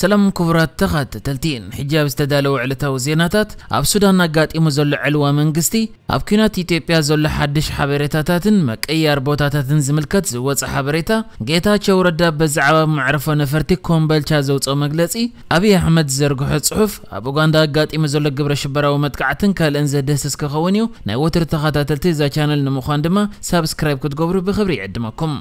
ሰላም ክቡራት ተኸታተልቲ፣ ሕጂ ኣብ ዝተዳለወ ዕለታዊ ዜናታት፣ ኣብ ሱዳን ኣጋጢሙ ዘሎ ዕልዋ መንግስቲ፣ ኣብ ኲናት ኢትዮጵያ ዘሎ ሓድሽ ሓበሬታታትን መቀያር ቦታታትን ዝምልከት ዝወጸ ሓበሬታ፣ ጌታቸው ረዳ ብዛዕባ መዕርፎ ነፈርቲ ኮምበልቻ ዘውጽኦ መግለጺ፣ ኣብይ ኣሕመድ ዝዘርግሖ ጽሑፍ፣ ኣብ ኡጋንዳ ኣጋጢሙ ዘሎ ግብረ ሽበራዊ መጥቃዕትን ካልእን ዘድህስስ ክኸውን እዩ። ናይ ወትሩ ተኸታተልቲ እዛ ቻነል ንምዃን ድማ ሳብስክራይብ ክትገብሩ ብኽብሪ ይዕድመኩም።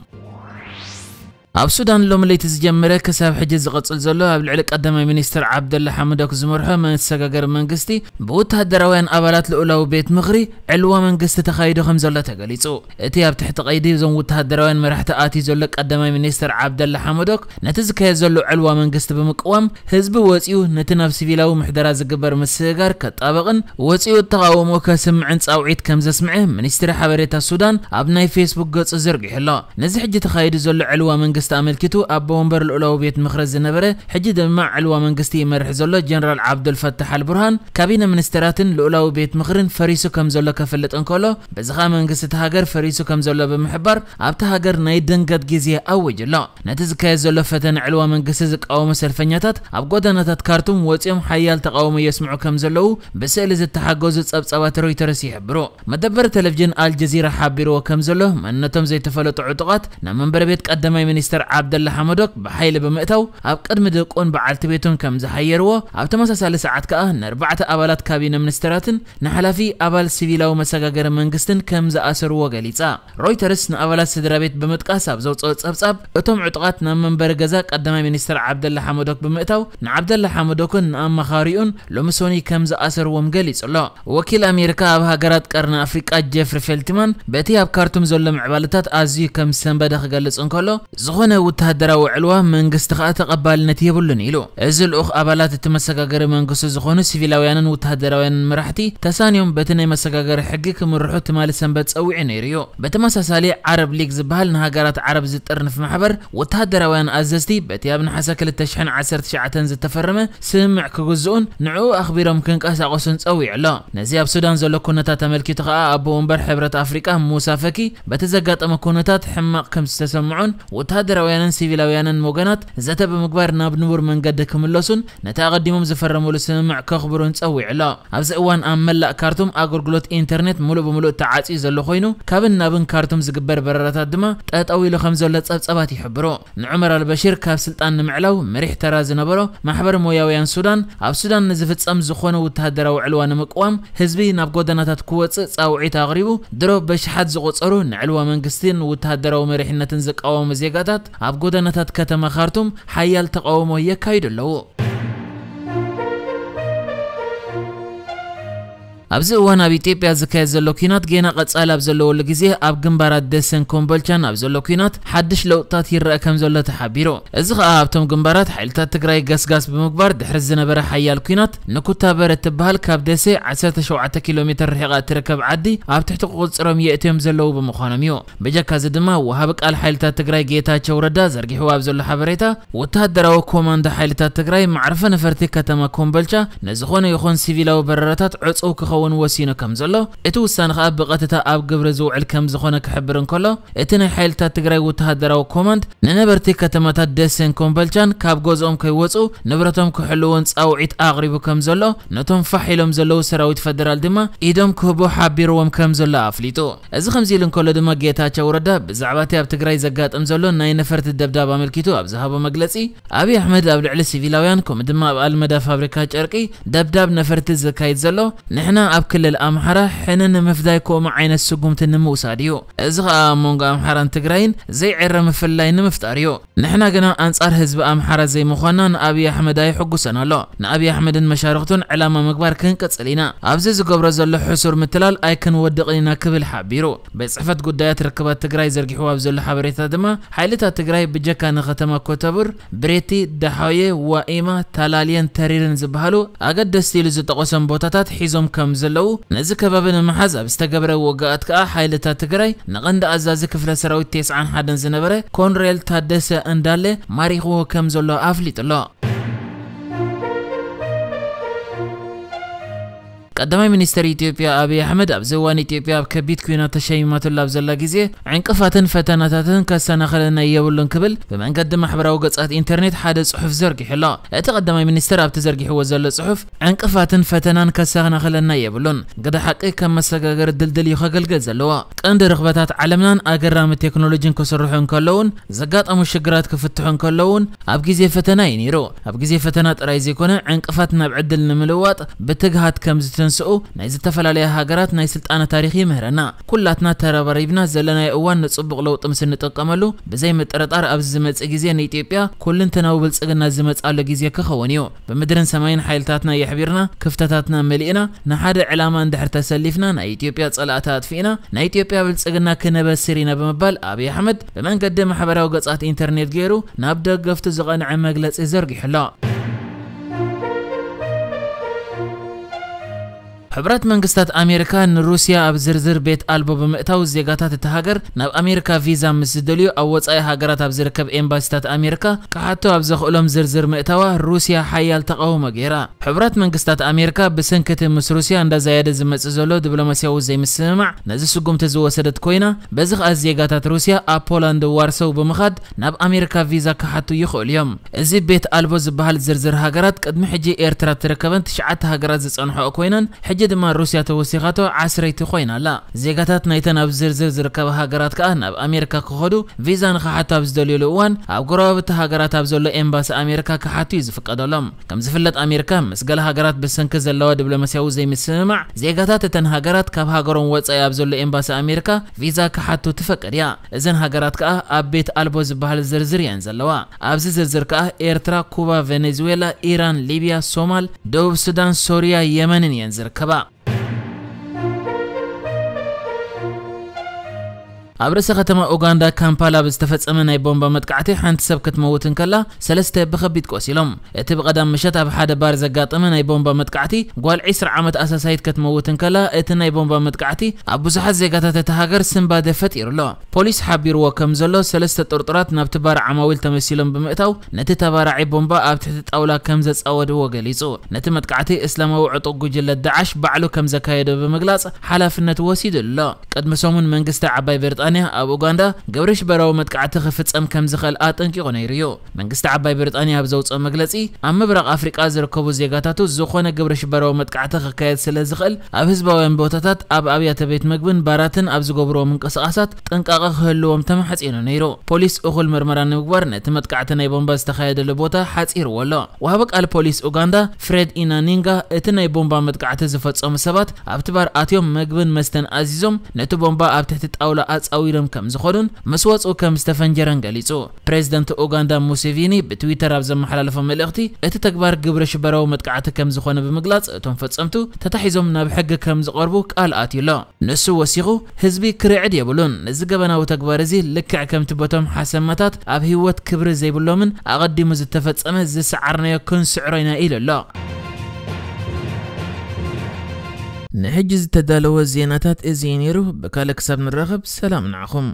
ኣብ ሱዳን ሎሚ ለይቲ ዝጀመረ ክሳብ ሕጂ ዝቕጽል ዘሎ ኣብ ልዕሊ ቀዳማይ ሚኒስትር ዓብደላ ሓምዶክ ዝመርሖ መሰጋገሪ መንግስቲ ብወተሃደራውያን ኣባላት ልኡላዊ ቤት ምኽሪ ዕልዋ መንግስቲ ተኻይዱ ከም ዘሎ ተገሊጹ። እቲ ኣብ ትሕቲ ቀይዲ እዞም ወተሃደራውያን መራሕቲ ኣትዩ ዘሎ ቀዳማይ ሚኒስትር ዓብደላ ሓምዶክ ነቲ ዝካየድ ዘሎ ዕልዋ መንግስቲ ብምቅዋም ህዝቢ ወጺኡ ነቲ ናብ ሲቪላዊ ምሕደራ ዝግበር ምስግጋር ከጣበቕን ወጺኡ ተቓውሞ ከስምዕን ጻውዒት ከም ዘስምዐ ሚኒስትሪ ሓበሬታ ሱዳን ኣብ ናይ ፌስቡክ ገጹ ዘርጊሑ ኣሎ። ነዚ ሕጂ ተኻይዱ ዘሎ ዕልዋ መንግስቲ ኣመልኪቱ ኣቦ ወንበር ልኡላዊ ቤት ምኽሪ ዝነበረ፣ ሕጂ ድማ ዕልዋ መንግስቲ ይመርሕ ዘሎ ጀነራል ዓብዱል ፈታሕ ኣልቡርሃን፣ ካቢነ ሚኒስተራትን ልኡላዊ ቤት ምኽርን ፈሪሱ ከም ዘሎ ከፍልጥ እንከሎ፣ በዚ ኸኣ መንግስቲ እቲ ሃገር ፈሪሱ ከም ዘሎ ብምሕባር፣ ኣብቲ ሃገር ናይ ድንገት ግዜ ኣዊጁ ኣሎ። ነቲ ዝካየድ ዘሎ ፈተነ ዕልዋ መንግስቲ ዝቃወሙ ሰልፈኛታት ኣብ ጎደናታት ካርቱም ወጺኦም ሓያል ተቓውሞ የስምዑ ከም ዘለዉ ብስእሊ ዝተሓገዙ ጸብጻባት ሮይተርስ ይሕብሩ። መደበር ቴሌቪዥን ኣልጀዚራ ሓቢርዎ ከም ዘሎ፣ መንነቶም ዘይተፈለጡ ዕጡቓት ናብ መንበሪ ቤት ቀዳማይ ሚኒስተር ዓብደላ ሓመዶክ ብሓይሊ ብምእታው፣ ኣብ ቅድሚ ደቁን በዓልቲ ቤቱን ከም ዝሓየርዎ፣ ኣብ ተመሳሳሊ ሰዓት ከኣ ንኣርባዕተ ኣባላት ካቢነ ሚኒስተራትን ንሓላፊ ኣባል ሲቪላዊ መሰጋገሪ መንግስትን ከም ዝኣሰርዎ ገሊጻ። ሮይተርስ ንኣባላት ስድራ ቤት ብምጥቃስ ኣብ ዘውጽኦ ጸብጻብ፣ እቶም ዕጡቓት ናብ መንበሪ ገዛ ቀዳማይ ሚኒስተር ዓብደላ ሓመዶክ ብምእታው፣ ንዓብደላ ሓመዶክን ንኣማኻሪኡን ሎሚ ሶኒ ከም ዝኣሰርዎም ገሊጹ ኣሎ። ወኪል ኣሜሪካ ኣብ ሃገራት ቀርኒ ኣፍሪቃ ጀፍሪ ፌልትማን በቲ ኣብ ካርቱም ዘሎ ምዕባለታት ኣዝዩ ከም ዝሰንበደ ክገልጽ እንከሎ፣ ዝኾነ ወተሃደራዊ ዕልዋ መንግስቲ ከኣ ተቐባልነት የብሉን ኢሉ። እዚ ልኡኽ ኣባላት እቲ መሰጋገሪ መንግስቲ ዝኾኑ ሲቪላውያንን ወተሃደራውያንን መራሕቲ ተሳንዮም በቲ ናይ መሰጋገሪ ሕጊ ክምርሑ ትማሊ ሰንበት ጸዊዑ ነይሩ እዩ። ብተመሳሳሊ ዓረብ ሊግ ዝበሃል ንሃገራት ዓረብ ዝጥርንፍ ማሕበር ወተሃደራውያን ኣዘዝቲ በቲ ኣብ ነሓሰ ክልተ ሽሕን ዓሰርተ ትሽዓተን ዝተፈረመ ስምምዕ ክግዝኡን ንዕኡ ኣኽቢሮም ክንቀሳቐሱን ጸዊዑ ኣሎ። ነዚ ኣብ ሱዳን ዘሎ ኩነታት ኣመልኪቱ ከኣ ኣቦ ወንበር ሕብረት ኣፍሪቃ ሙሳ ፈኪ በቲ ዘጋጠመ ኩነታት ሕማቕ ከም ዝተሰምዖን ወተሃደራውያንን ሲቪላውያንን ወገናት ዘተ ብምግባር ናብ ንቡር መንገዲ ክምለሱን ነቲ ኣቐዲሞም ዝፈረምሉ ስምምዕ ከኽብሩን ጸዊዑ ኣሎ። ኣብዚ እዋን ኣብ መላእ ካርቱም ኣገልግሎት ኢንተርኔት ምሉእ ብምሉእ ተዓጽዩ ዘሎ ኮይኑ፣ ካብን ናብን ካርቱም ዝግበር በረራታት ድማ ጠጠው ኢሉ ከም ዘሎ ጸብጻባት ይሕብሩ። ንዑመር ኣልበሺር ካብ ስልጣን ንምዕላው መሪሕ ተራ ዝነበሮ ማሕበር ሞያውያን ሱዳን፣ ኣብ ሱዳን ንዝፍጸም ዝኾነ ወተሃደራዊ ዕልዋ ንምቅዋም ህዝቢ ናብ ጎደናታት ክወጽእ ጻውዒት ኣቕሪቡ፣ ድሮ በሽሓት ዝቑጸሩ ንዕልዋ መንግስትን ወተሃደራዊ መሪሕነትን ዝቃወሙ ዜጋታት ኣብ ጎደናታት ከተማ ካርቱም ሓያል ተቃውሞ የካይዱ ኣለዉ። ኣብዚ እዋን ኣብ ኢትዮጵያ ዝካየድ ዘሎ ኲናት ጌና ቀጻሊ ኣብ ዘለወሉ ግዜ፣ ኣብ ግንባራት ደሴን ኮምቦልቻን ኣብ ዘሎ ኲናት ሓድሽ ለውጥታት ይረአ ከም ዘሎ ተሓቢሩ። እዚ ኸኣ ኣብቶም ግንባራት ሓይልታት ትግራይ ገስጋስ ብምግባር ድሕሪ ዝነበረ ሓያል ኲናት፣ ንኩታበር እትበሃል ካብ ደሴ ዓሰርተ ሸውዓተ ኪሎ ሜትር ርሒቓ እትርከብ ዓዲ ኣብ ትሕቲ ቁጽሮም የእትዮም ዘለዉ ብምዃኖም እዩ። ብጀካ እዚ ድማ፣ ወሃቢ ቃል ሓይልታት ትግራይ ጌታቸው ረዳ ዘርጊሕዎ ኣብ ዘሎ ሓበሬታ፣ ወተሃደራዊ ኮማንዶ ሓይልታት ትግራይ መዕርፎ ነፈርቲ ከተማ ኮምቦልቻ ንዝኾነ ይኹን ሲቪላዊ በረራታት ዕጹው ክኸውን ወሲኑ ከም ዘሎ፣ እቲ ውሳነ ኸኣ ብቐጥታ ኣብ ግብሪ ዝውዕል ከም ዝኾነ ክሕብር እንከሎ፣ እቲ ናይ ሓይልታት ትግራይ ወተሃደራዊ ኮማንድ ንነበርቲ ከተማታት ደሴን ኮምቦልቻን ካብ ገዝኦም ከይወጹ ንብረቶም ክሕልውን ጻውዒት ኣቕሪቡ ከም ዘሎ፣ ነቶም ፋሕ ኢሎም ዘለዉ ሰራዊት ፈደራል ድማ ኢዶም ክህቡ ሓቢርዎም ከም ዘሎ ኣፍሊጡ። እዚ ከምዚ ኢሉ እንከሎ ድማ፣ ጌታቸው ረዳ ብዛዕባ እቲ ኣብ ትግራይ ዘጋጥም ዘሎ ናይ ነፈርቲ ደብዳብ ኣመልኪቱ ኣብ ዝሃቦ መግለጺ፣ ኣብይ ኣሕመድ ኣብ ልዕሊ ሲቪላውያን ከምኡ ድማ ኣብ ኣልመዳ ፋብሪካ ጨርቂ ደብዳብ ነፈርቲ ዘካይድ ዘሎ፣ ንሕና ኣብ ክልል ኣምሓራ ሕነ ንምፍዳይ ከምኡ ዓይነት ስጉምቲ ንምውሳድ እዩ። እዚ ኸኣ ኣብ መንጎ ኣምሓራን ትግራይን ዘይዕረ ምፍልላይ ንምፍጣር እዩ። ንሕና ግና ኣንጻር ህዝቢ ኣምሓራ ዘይምዃንና ንኣብይ ኣሕመድ ኣየሕጉሰን ኣሎ። ንኣብይ ኣሕመድን መሻርኽቱን ዕላማ ምግባር ክንቅጽል ኢና። ኣብዚ ዝገብሮ ዘሎ ሕሱር ምትላል ኣይክንወድቕን ኢና ክብል ሓቢሩ። ቤት ጽሕፈት ጉዳያት ርክባት ትግራይ ዘርጊሕዎ ኣብ ዘሎ ሓበሬታ ድማ፣ ሓይልታት ትግራይ ብጀካ ንከተማ ኮተቡር፣ ብሬቲ፣ ደሃውየ፣ ዋኢማ፣ ታላልየን ተሪርን ዝበሃሉ ኣገደስቲ ኢሉ ዝጠቐሶም ቦታታት ሒዞም ከም ዘለዉ፣ ነዚ ከባቢ ንምሓዝ ኣብ ዝተገብረ ውግኣት ከኣ ሓይልታት ትግራይ ንቐንዲ ኣዛዚ ክፍለ ሰራዊት ተስዓን ሓደን ዝነበረ ኮንሬል ታደሰ እንዳለ ማሪኽዎ ከም ዘሎ ኣፍሊጡ ኣሎ። ቀዳማይ ሚኒስተር ኢትዮጵያ ኣብይ ኣሕመድ ኣብዚ እዋን ኢትዮጵያ ኣብ ከቢድ ኲናት ተሸሚማትሉ ኣብ ዘላ ግዜ ዕንቅፋትን ፈተናታትን ከሰናኸለና የብሉን ክብል ብመንገዲ ማሕበራዊ ገጻት ኢንተርኔት ሓደ ጽሑፍ ዘርጊሑ ኣሎ። እቲ ቀዳማይ ሚኒስተር ኣብቲ ዘርጊሕዎ ዘሎ ጽሑፍ ዕንቅፋትን ፈተናን ከሰናኸለና የብሉን። ግደ ሓቂ ከም መሰጋገሪ ድልድል እዩ ከገልግል ዘለዎ። ቀንዲ ርኽበታት ዓለምናን ኣገራሚ ቴክኖሎጂን ክስርሑ እንከለውን ዘጋጠሙ ሽግራት ክፍትሑ እንከለውን ኣብ ግዜ ፈተና እዩ ነይሩ። ኣብ ግዜ ፈተና ጥራይ ዘይኮነ ዕንቅፋት ናብ ዕድል ንምልዋጥ ብትግሃት ከም ዝተንስኡ ናይ ዝተፈላለያ ሃገራት ናይ ስልጣነ ታሪኽ ይምህረና። ኩላትና ተረባሪብና ዘለናዮ እዋን ንጽቡቕ ለውጢ ምስ እንጥቀመሉ ብዘይ ምጥርጣር ኣብዚ ዝመጽእ ግዜ ንኢትዮጵያ ኩልንትናዊ ብልጽግና ዝመጽኣሉ ግዜ ክኸውን እዩ። ብምድርን ሰማይን ሓይልታትና የሕቢርና፣ ክፍተታትና መሊእና፣ ንሓደ ዕላማ እንድሕር ተሰሊፍና ናይ ኢትዮጵያ ጸላእቲ ኣጥፊእና ናይ ኢትዮጵያ ብልጽግና ክነበስር ኢና ብምባል ኣብይ ኣሕመድ ብመንገዲ ማሕበራዊ ገጻት ኢንተርኔት ገይሩ ናብ ደገፍቱ ዝቐንዐ መግለጺ ዘርጊሑ ኣሎ። ሕቡራት መንግስታት ኣሜሪካ ንሩስያ ኣብ ዝርዝር ቤት ኣልቦ ብምእታው ዜጋታት እቲ ሃገር ናብ ኣሜሪካ ቪዛ ምስ ዝደልዩ ኣብ ወጻኢ ሃገራት ኣብ ዝርከብ ኤምባሲታት ኣሜሪካ ክሓቱ ኣብ ዘኽእሎም ዝርዝር ምእታዋ ሩስያ ሓያል ተቓውሞ ገይራ። ሕቡራት መንግስታት ኣሜሪካ ብሰንኪ እቲ ምስ ሩስያ እንዳዛየደ ዝመጽእ ዘሎ ዲፕሎማስያዊ ዘይምስምማዕ ነዚ ስጉምቲ ዝወሰደት ኮይና፣ በዚ ከኣ ዜጋታት ሩስያ ኣብ ፖላንድ ዋርሶው ብምኻድ ናብ ኣሜሪካ ቪዛ ክሓቱ ይኽእሉ እዮም። እዚ ቤት ኣልቦ ዝበሃል ዝርዝር ሃገራት ቅድሚ ሕጂ ኤርትራ ትርከበን ትሽዓተ ሃገራት ዝጸንሖኦ ኮይነን፣ ሕጂ ድማ ሩስያ ተወሲኻቶ ዓስረይቲ ኮይና ኣላ። ዜጋታት ናይተን ኣብ ዝርዝር ዝርከባ ሃገራት ከኣ ናብ ኣሜሪካ ክኸዱ ቪዛ ንኽሓቱ ኣብ ዝደልዩሉ እዋን ኣብ ጎረባብቲ ሃገራት ኣብ ዘሎ ኤምባሲ ኣሜሪካ ክሓቱ እዩ ዝፍቀደሎም። ከም ዝፍለጥ ኣሜሪካ ምስ ገለ ሃገራት ብሰንኪ ዘለዋ ዲፕሎማስያዊ ዘይምስምማዕ ዜጋታት እተን ሃገራት ካብ ሃገሮም ወጻኢ ኣብ ዘሎ ኤምባሲ ኣሜሪካ ቪዛ ክሓቱ ትፈቅድ እያ። እዘን ሃገራት ከኣ ኣብ ቤት ኣልቦ ዝበሃል ዝርዝር እየን ዘለዋ። ኣብዚ ዝርዝር ከኣ ኤርትራ፣ ኩባ፣ ቬኔዙዌላ፣ ኢራን፣ ሊብያ፣ ሶማል፣ ደቡብ ሱዳን፣ ሶርያ፣ የመንን እየን ዝርከባ። ኣብ ርእሰ ከተማ ኡጋንዳ ካምፓላ ብዝተፈጸመ ናይ ቦምባ መጥቃዕቲ ሓንቲ ሰብ ክትመውት እንከላ ሰለስተ ብኸቢድ ቆሲሎም። እቲ ብቐዳም ምሸት ኣብ ሓደ ባር ዘጋጠመ ናይ ቦምባ መጥቃዕቲ ጓል ዕስራ ዓመት ኣሳሳይት ክትመውት እንከላ እቲ ናይ ቦምባ መጥቃዕቲ ኣብ ብዙሓት ዜጋታት እቲ ሃገር ስንባደ ፈጢሩ ኣሎ። ፖሊስ ሓቢርዎ ከም ዘሎ ሰለስተ ጥርጡራት ናብቲ ባር ዓማዊል ተመሲሎም ብምእታው ነቲ ተባራዒ ቦምባ ኣብ ትሕቲ ጣውላ ከም ዘጻወድዎ ገሊጹ። ነቲ መጥቃዕቲ እስላማዊ ዕጡቕ ጉጅለ ዳዓሽ ባዕሉ ከም ዘካየዶ ብምግላጽ ሓላፍነት ወሲዱ ኣሎ። ቅድሚ ሰሙን መንግስቲ ዓባይ ብሪጣንያ ኣብ ኡጋንዳ ግብረ ሽበራዊ መጥቃዕቲ ክፍጸም ከም ዝኽእል ኣጠንቂቑ ነይሩ እዩ። መንግስቲ ዓባይ ብሪጣንያ ኣብ ዘውፅኦ መግለፂ ኣብ ምብራቕ ኣፍሪቃ ዝርከቡ ዜጋታቱ ዝኾነ ግብረ ሽበራዊ መጥቃዕቲ ክካየድ ስለ ዝኽእል ኣብ ህዝባውያን ቦታታት ኣብ ኣብያተ ቤት ምግብን ባራትን ኣብ ዝገብርዎ ምንቅስቓሳት ጥንቃቐ ክህልዎም ተማሕፂኑ ነይሩ። ፖሊስ እኹል ምርመራ ንምግባር ነቲ መጥቃዕቲ ናይ ቦምባ ዝተኻየደሉ ቦታ ሓፂርዎ ኣሎ። ወሃቢ ቃል ፖሊስ ኡጋንዳ ፍሬድ ኢናኒንጋ እቲ ናይ ቦምባ መጥቃዕቲ ዝፈጸሙ ሰባት ኣብቲ ባር ኣትዮም ምግብን መስተን ኣዚዞም ነቲ ቦምባ ኣብ ትሕቲ ጣውላ ኣጻዊዶም ከም ዝኾኑን ምስ ወጹ ከም ዝተፈንጀረን ገሊጹ። ፕሬዚደንት ኡጋንዳ ሙሴቪኒ ብትዊተር ኣብ ዘመሓላለፎ መልእኽቲ እቲ ተግባር ግብረ ሽበራዊ መጥቃዕቲ ከም ዝኾነ ብምግላጽ እቶም ፈጸምቱ ተታሒዞም ናብ ሕጊ ከም ዝቐርቡ ቃል ኣትዩ ኣሎ። ንሱ ወሲኹ ህዝቢ ክርዕድ የብሉን፣ ነዚ ገበናዊ ተግባር እዚ ልክዕ ከምቲ በቶም ሓሰማታት ኣብ ህይወት ክብሪ ዘይብሎምን ኣቐዲሙ ዝተፈጸመ ዝሰዓርናዮ ክንስዕሮ ኢና ኢሉ ኣሎ። ንሕጂ ዝተዳለወ ዜናታት እዚ እዩ ነይሩ። ብካልእ ክሳብ ንራኸብ ሰላም ንዓኹም።